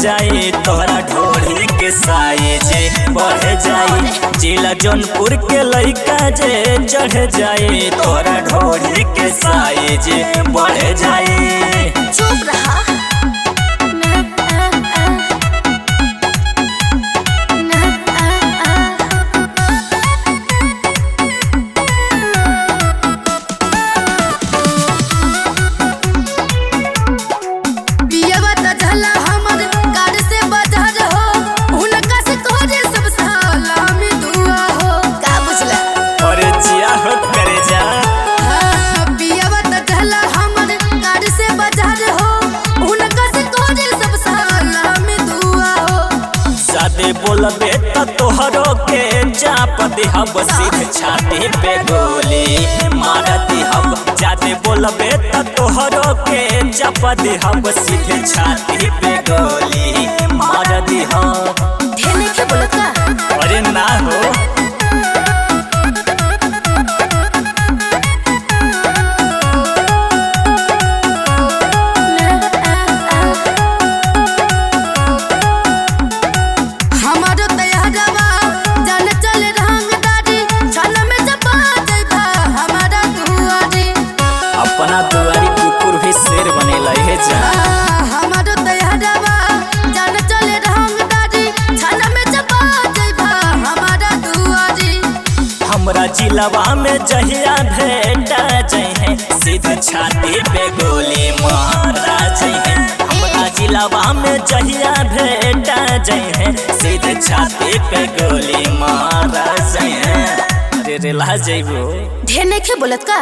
जाई, तोहरा ढोरी के साइज बढ़ जाई। जिला जौनपुर के लइका जे चढ़ जाई, तोहरा ढोरी के साइज बढ़ जाई। चुप रहा। ना आ आ ना आ आ। पियवा त झला हमर कार से बाजार हो, हुनका से तोहरे सब सलामी दुआ हो। का बुझला? अरे जिया हो करे जा। हाँ, पियवा त झला हमर कार से बाजार हो, हुनका से तोहरे सब सलामी दुआ हो। सादे बोलबे त तोहरो के चाप दिहब, सीधे छाती पे गोली मार दिहब। जादे बोलबे त तोहरो के चाप दिहब, सीधे छाती पे गोली मार दिहब। ढेर नइखे बोलत का? अरे ना हो। ना आ आ। हमारो तैयारवा जान चल रंगदारी, छन में जपा जइबा हमारा दुआरी। अपना दुआरी कुकुर भी शेर बनेला हे जा। हमारो तैयारवा जान चल रंगदारी, छन में जपा जइबा हमारा दुआरी। हमरा जिलवा में जहिया भेटा जइहे, सीधे छाती पे गोली मारा जइहे। हमरा जिलवा में जहिया भेटा जइहे, सीधे छाती पे गोली मारा जइहे। अरे रेला जइबो। ढेर नइखे बोलत का?